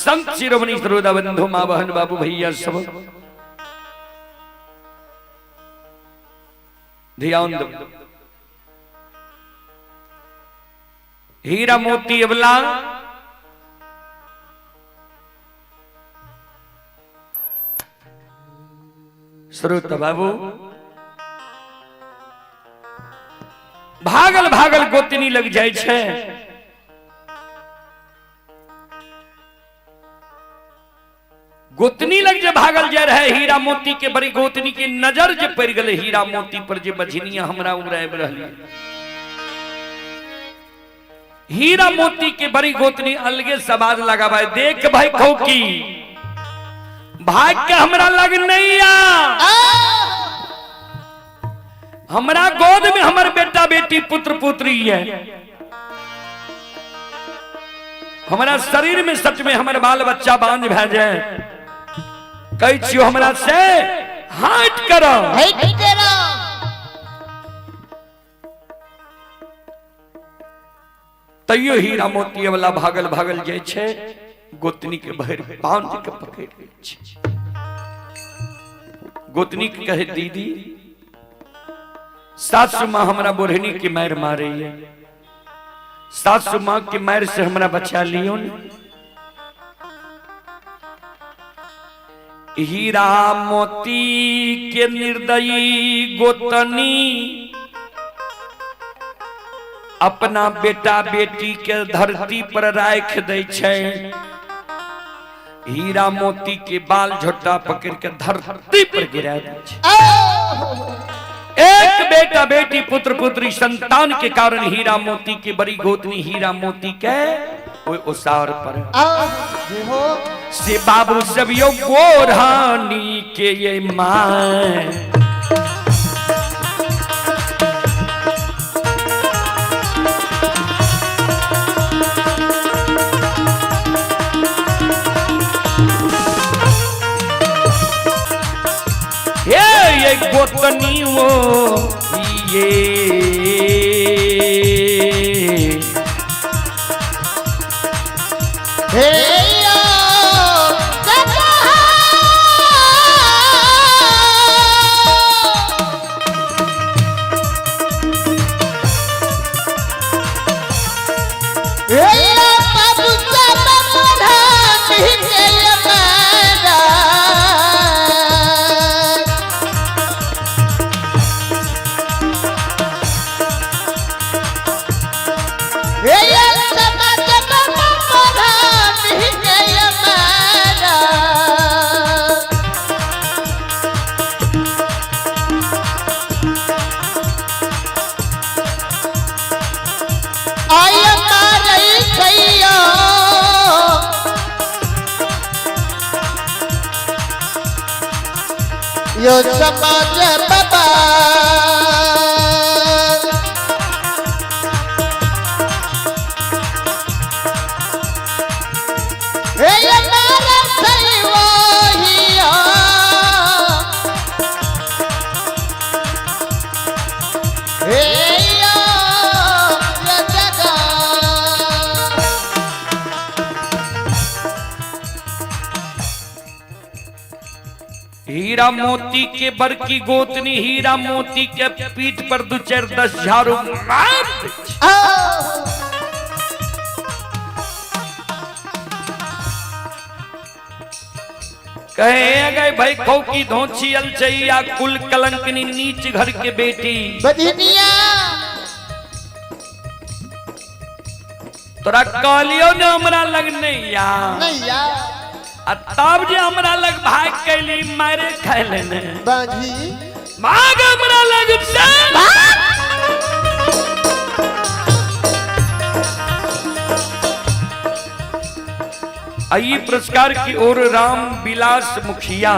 संत शिरोमणि श्रोता बंधु माँ बहन बाबू भैया सब ध्यान दो। हीरा मोती अबला श्रोता बाबू भागल भागल गोतनी लग जाइ छै। गोतनी लग जे भागल जाय रहे हीरा मोती के बड़ी गोतनी के नजर जे पड़ गेलै हीरा मोती पर जे बझनिया हमरा उड़ाबि रहली। हीरा मोती के बड़ी गोतनी अलगे समाज लगावे, देख भाई खौकी भाग के हमरा लग नहीं आ, हमरा गोद में हमर बेटा बेटी पुत्र पुत्री है, हमरा शरीर में सच में हमर बाल बच्चा बांझ भए जाए, कहै छियो हमरा से हट करो। हट करो। तैयो हीरा मोती वाला भागल भागल जाइ छै, गोतनी के भरि बांध के पकड़ लै छै। गोतनी के कहे दीदी सासु माँ हमरा बोढ़नी के मार मारे है, सासु माँ के मार से हमरा बचा लियो ने। हीरा मोती के निर्दयी गोतनी अपना बेटा बेटी के धरती पर राख दै छै, हीरा मोती के बाल झोटा पकड़ के धरती पर गिरा दै छै। एक बेटा बेटी पुत्र पुत्री संतान के कारण हीरा मोती के बड़ी गोतनी हीरा मोती के ओहि ओसार पर से बाबू सब यो गोरहानी के ये मां हे ये गोतनी वो ये हे यो यो समाज बाबा हे मारा सही वही हे यो जगा। हीरा मोती के बड़की गोतनी हीरा मोती के पीठ पर दू चार 10 झाड़ू मार दै छै। कहे गए भाई खो की धोछी अलचैया कुल कलंकनी नीच घर के बेटी बदनिया तोरा कहलियो ने हमरा लग नहीं आ नैया आ तब जे हमरा लग भाग कैली मारे खाय लेने बाजी भाग हमरा लग से। आई पुरस्कार की ओर राम विलास मुखिया,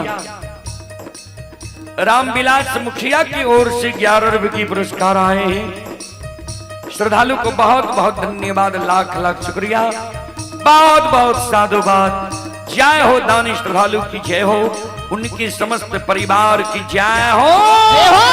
राम विलास मुखिया की ओर से 11 रुपए की पुरस्कार आए हैं। श्रद्धालु को बहुत बहुत धन्यवाद, लाख लाख शुक्रिया, बहुत बहुत साधुवाद। जय हो दानी श्रद्धालु की जय हो, उनके समस्त परिवार की जय हो। जय हो।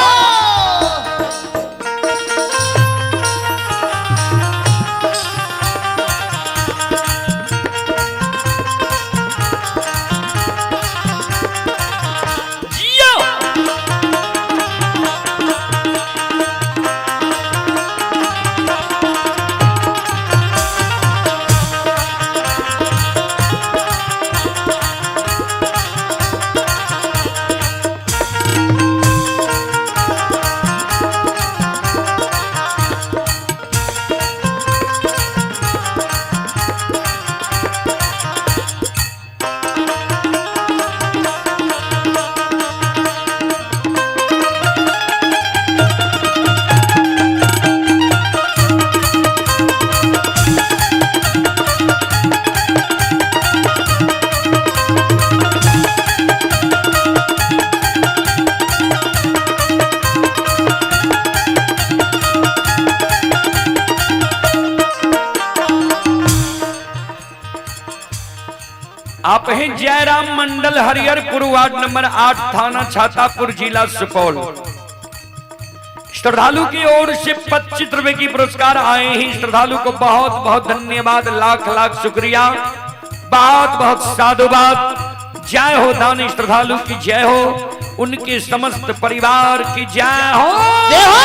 आप हैं जयराम मंडल, हरिहरपुर, वार्ड नंबर 8, थाना छातापुर, जिला सुपौल। श्रद्धालु की ओर से 25 रुपए की पुरस्कार आए हैं। श्रद्धालु को बहुत बहुत धन्यवाद, लाख लाख शुक्रिया, बहुत बहुत साधुवाद। जय हो दानी श्रद्धालु की जय हो, उनके समस्त परिवार की जय हो। जय हो।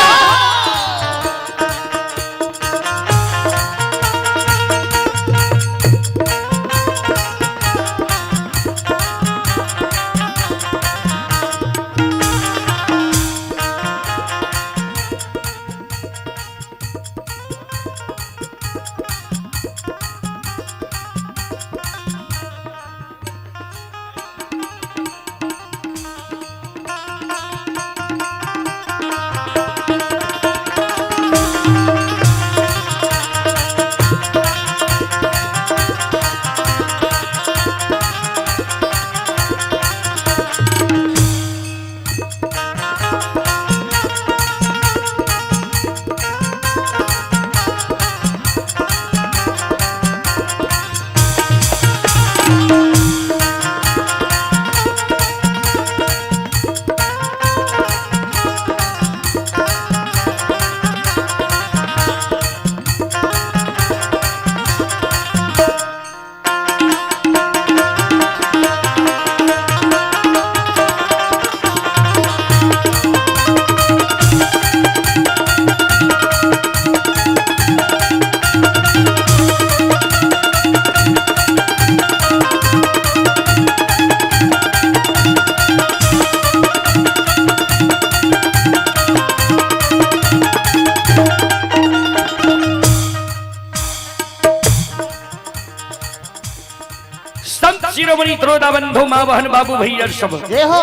संत शिरोमणि त्रोदा बंधु माँ बहन बाबू भैया सब। जय हो।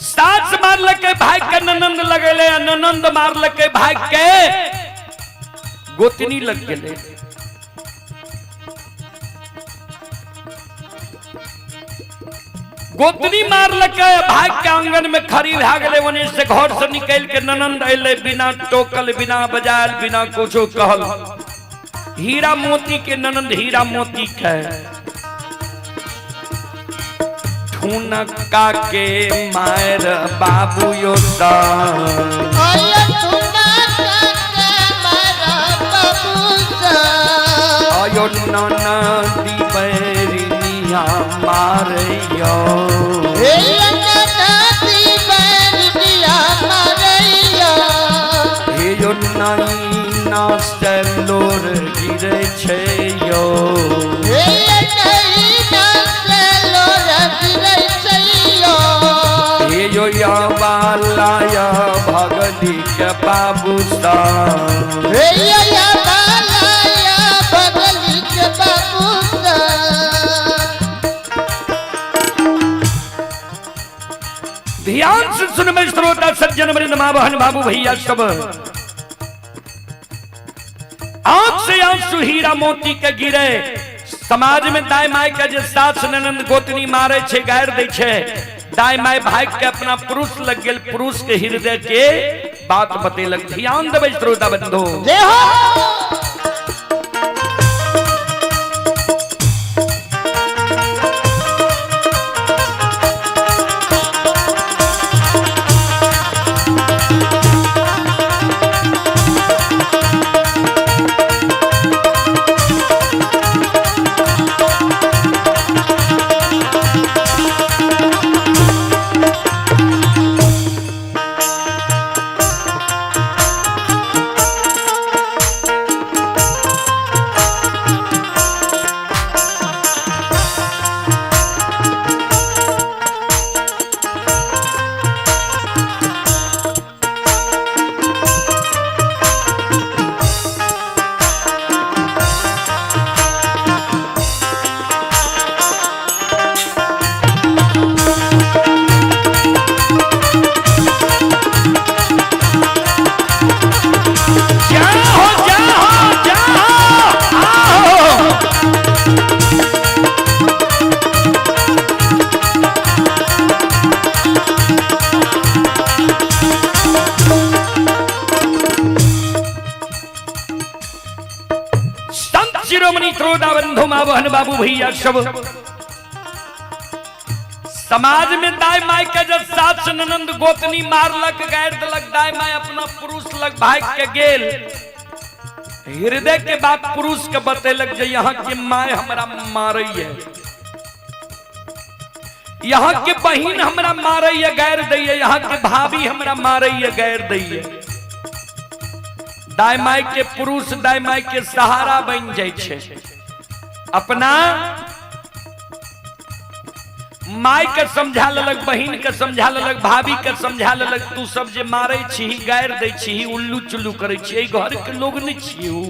सास मारलके भाई के ननंद लगेले, आ ननंद मारलके भाई के गोतनी लग गेले। गोतनी मारलके भाई के आंगन में खड़ी भए गेले। ओने से घर से निकल के ननंद अइले, बिना टोकल, बिना बजायल, बिना कुछो कहल। हीरा मोती के ननंद हीरा मोती के ठुनका के मार बाबू यो सा। आया ठुनका के मारा बाबू सा। आयो ननदी बैरिनिया मारयो। हे ननदी बैरिनिया मारैया। हे यो नैना से लोर गिरे छै यो। हे नैना से लोर गिरे छैयो। हे यो या या भगली के बाबू सा। हे या बाला या भगली के बाबू सा। ध्यान से सुनबे श्रोता सज्जन वृंद माँ बहन बाबू भैया सब। आंख से आंसू हीरा मोती के गिरे। समाज में दाय my के जे सास ननंद गोतनी मारे छे, गायर दै छे, दाय my भाग के अपना पुरुष लग गेल, पुरुष के हृदय के बात बतेलक। ध्यान देबै श्रोता बंधु। जय हो। शिरोमणि श्रोता बंधु माँ बहन बाबू भैया सब, समाज में दाय माय के जब सास ननंद गोतनी मारलक गैर दलक, दाय माय अपना पुरुष लग भाग के गेल, हृदय के बात पुरुष के बतेलक जे यहाँ के my हमरा मारई है, यहाँ के बहिन हमरा मारई है गैर दैये, यहाँ के भाभी हमरा मारई है गैर दैये। दाय माय के पुरुष दाय माय के सहारा बन जाइ छै। अपना my के समझा लेलक, बहिन के समझा लेलक, भाभी के समझा लेलक, तू सब जे मारै छीही गारि दै छीही उल्लू चुल्लू करै छी, एहि घर के लोग नहीं छियै।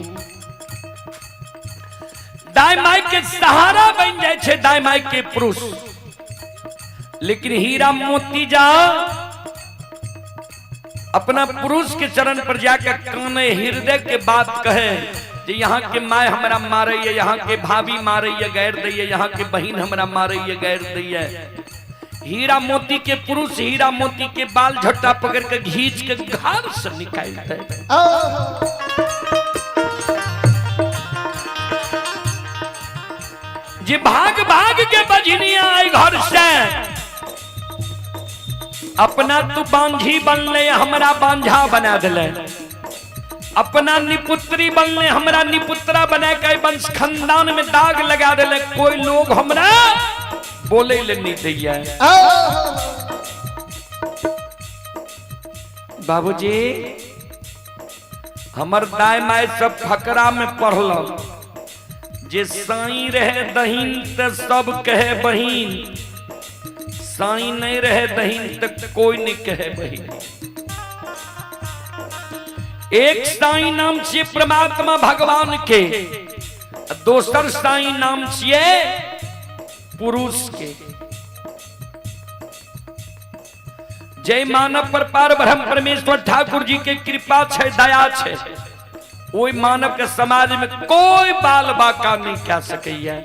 दाय माय के सहारा बन जाइ छै दाय माय के पुरुष। लेकिन हीरा मोती जा अपना पुरुष के चरण पर जाकर काने हृदय के बात कहे जे यहाँ के my हमरा मारे है, यहाँ के भाभी मारे है गैर दैये, यहाँ के बहिन हमरा मारे है गैर दैये। हीरा मोती के पुरुष हीरा मोती के बाल झट्टा पकड़ के घींच के घर से निकाल दे। जे भाग भाग के बजनिया आए घर से, अपना तू बांझी बनले हमरा बांझा बना दिले, अपना निपुत्री बनले हमरा निपुत्रा बना के वंश खानदान में दाग लगा दिले, कोई लोग हमरा बोले ले नहीं दैया। बाबूजी हमर दाय my सब फकरा में पढ़ल जे साई रहे दहीन त सब कहे बहिन, साई नहीं रहे दहीन त कोई नहीं कहे बहिन। एक साई नाम छिए परमात्मा भगवान के, दोसर साई नाम छिए पुरुष के। जय मानव पर पार ब्रह्म परमेश्वर ठाकुर जी के कृपा छे दया छे, ओई मानव के समाज में कोई बाल बाका नहीं कह सकैया।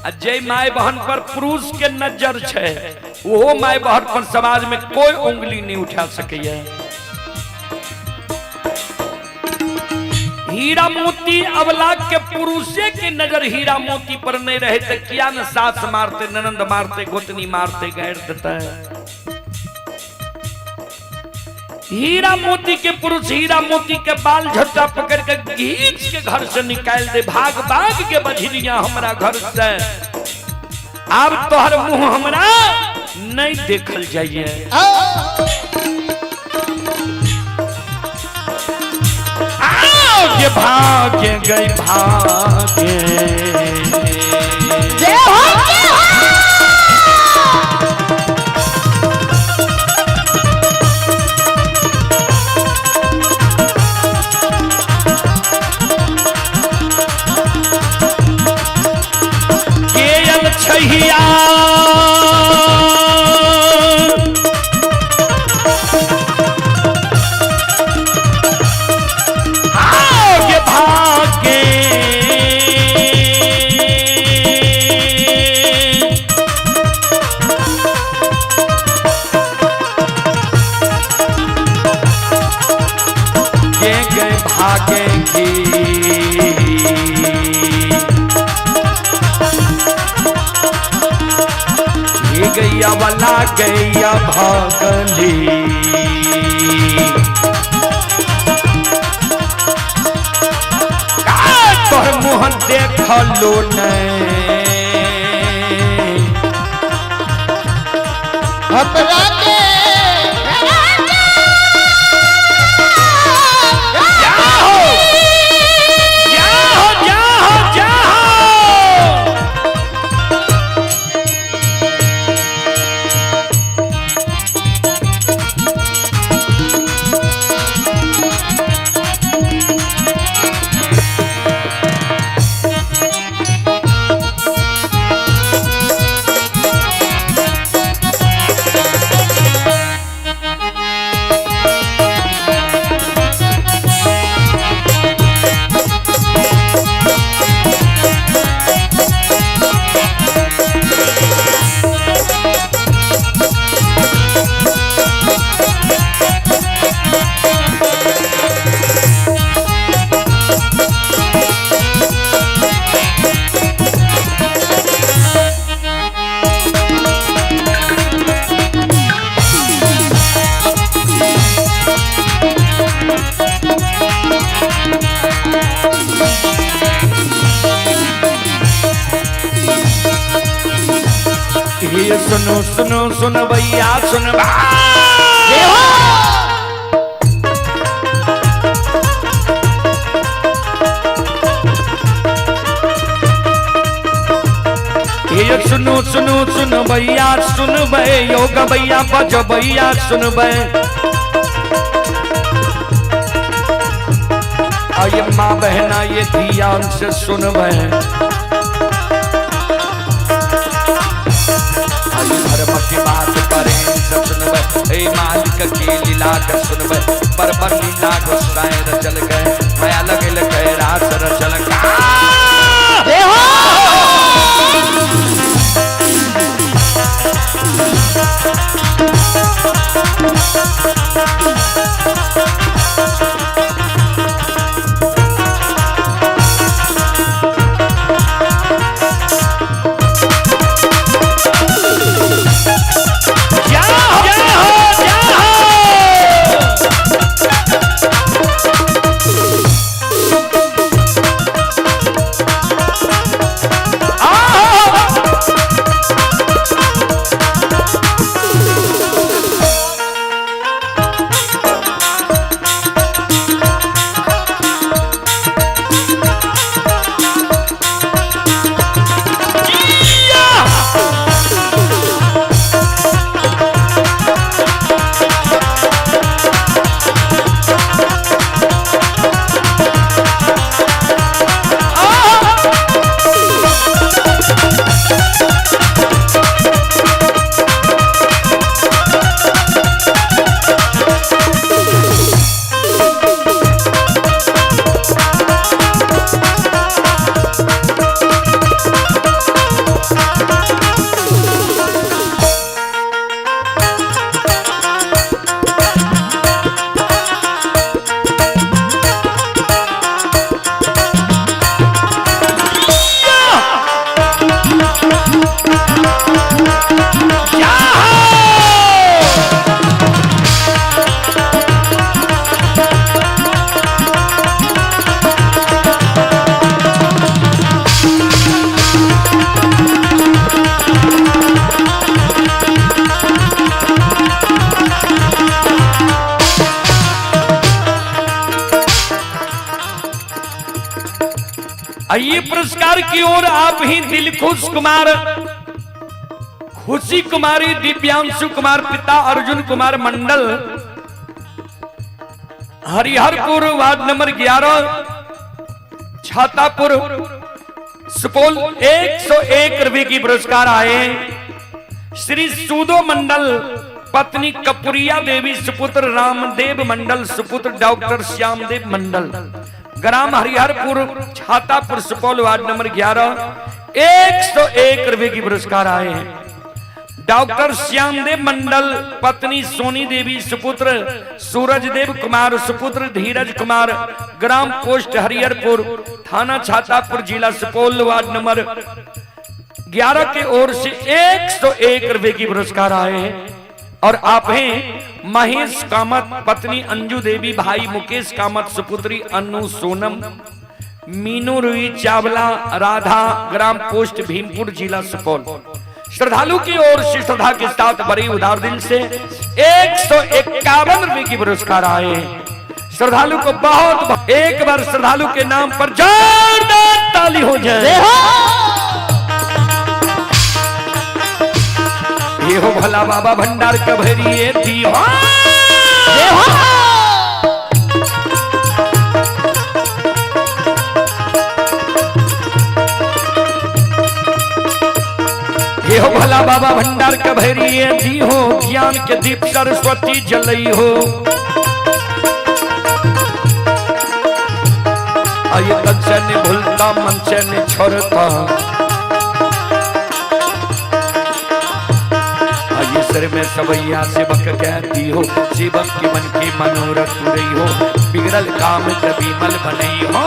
आ जय my बहन पर पुरुष के नजर छे, वो my बहन पर समाज में कोई उंगली नहीं उठा सकैया। हीरा मोती अबला के पुरुषे के नजर हीरा मोती पर नहीं रहे तो किया न सास मारते ननंद मारते गोतनी मारते गैर देता है। हीरा मोती के पुरुष हीरा मोती के बाल झट्टा पकड़ के घींच के घर से निकाल दे, भाग भाग के बझरिया हमरा घर से, अब तोहर मुंह हमरा नहीं देखल जाइए। भाग्य भाग्य गई भाग्य जय हो जय हो। केयल छहिया भाग्य भाग्य के गए भागेंगे ये गैया वाला गैया भागली। तोहर मोहन देखलो नहीं हमरा के जाहो जाहो जाहो जाहो। ये सुनो सुनो सुन भैया सुन ये सुनो सुनो सुन भैया सुन बे योग भैया बज भैया सुन बे। ये माँ बहना ये ध्यान से सुन बे। धर्म की बात करें सब सुन बे। ए मालिक की लीला का सुन बे। पर पर लीला गुस्साए रचल गए माया लगे लगे रास रचल का। ये पुरस्कार की ओर आप ही दिलखुश कुमार, खुशी कुमारी, दिव्यांशु कुमार, पिता अर्जुन कुमार मंडल, हरिहरपुर, वार्ड नंबर 11, छातापुर, सुपौल, 101 रुपए की पुरस्कार आए। श्री सूदो मंडल, पत्नी कपुरिया देवी, सुपुत्र रामदेव मंडल, सुपुत्र डॉक्टर श्यामदेव मंडल, ग्राम हरिहरपुर, छातापुर, सुपौल, वार्ड नंबर 11, 101 रुपए की पुरस्कार आए हैं। डॉक्टर श्यामदेव मंडल, पत्नी सोनी देवी, सुपुत्र सूरजदेव कुमार, सुपुत्र धीरज कुमार, ग्राम पोस्ट हरिहरपुर, थाना छातापुर, जिला सुपौल, वार्ड नंबर 11 के ओर से 101 रुपए की पुरस्कार आए हैं। और आप हैं महेश कामत, पत्नी अंजू देवी, भाई मुकेश कामत, सुपुत्री अनु सोनम, मीनू रुई चावला, राधा, ग्राम पोस्ट भीमपुर, जिला सुपौल। श्रद्धालु की ओर से श्रद्धा के साथ बड़ी उदार दिल से 151 रुपए की पुरस्कार आए हैं। श्रद्धालु को बहुत एक बार श्रद्धालु के नाम पर जोरदार ताली हो जाए। ये हो भला बाबा भंडार कभरिए थी हो। ये हो भला बाबा भंडार कभरिए थी हो, ज्ञान के दीप सरस्वती जलई हो। आये तन से नहीं भूलता, मन से नहीं छोड़ता, आये सर में सवैया सेवक कहती हो, सेवक के मन के मनोरथ रही हो, बिगड़ल काम कभी मल बनई हो।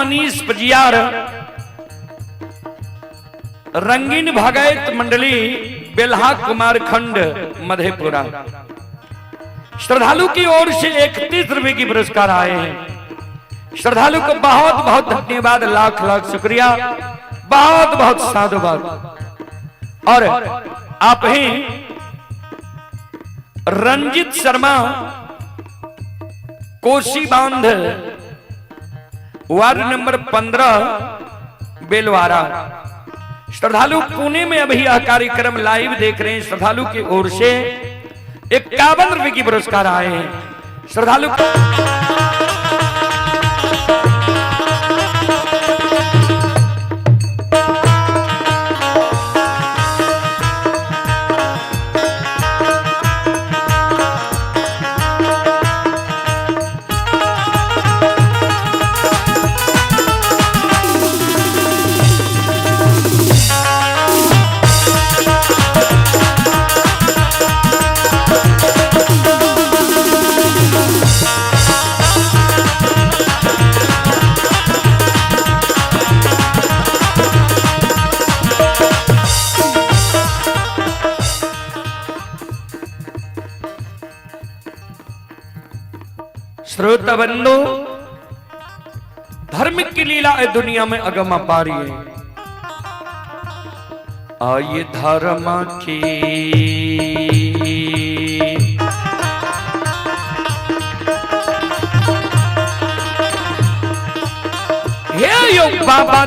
मनीष पजियार, रंगीन भगैत मंडली, बेल्हा कुमारखंड, मधेपुरा। श्रद्धालु की ओर से 31 रुपए की पुरस्कार आए हैं। श्रद्धालु को बहुत बहुत धन्यवाद, लाख लाख शुक्रिया, बहुत बहुत साधुवाद। और आप ही रंजित शर्मा, कोसी बांध, वार्ड नंबर 15, बेलवारा। श्रद्धालु पुणे में अभी यह कार्यक्रम लाइव देख रहे हैं। श्रद्धालु की ओर से 51 रुपए की पुरस्कार आए हैं। श्रद्धालु श्रोता बंधु, धर्म की लीला है दुनिया में अगम अपारी है। आइए धर्म की हे यो बाबा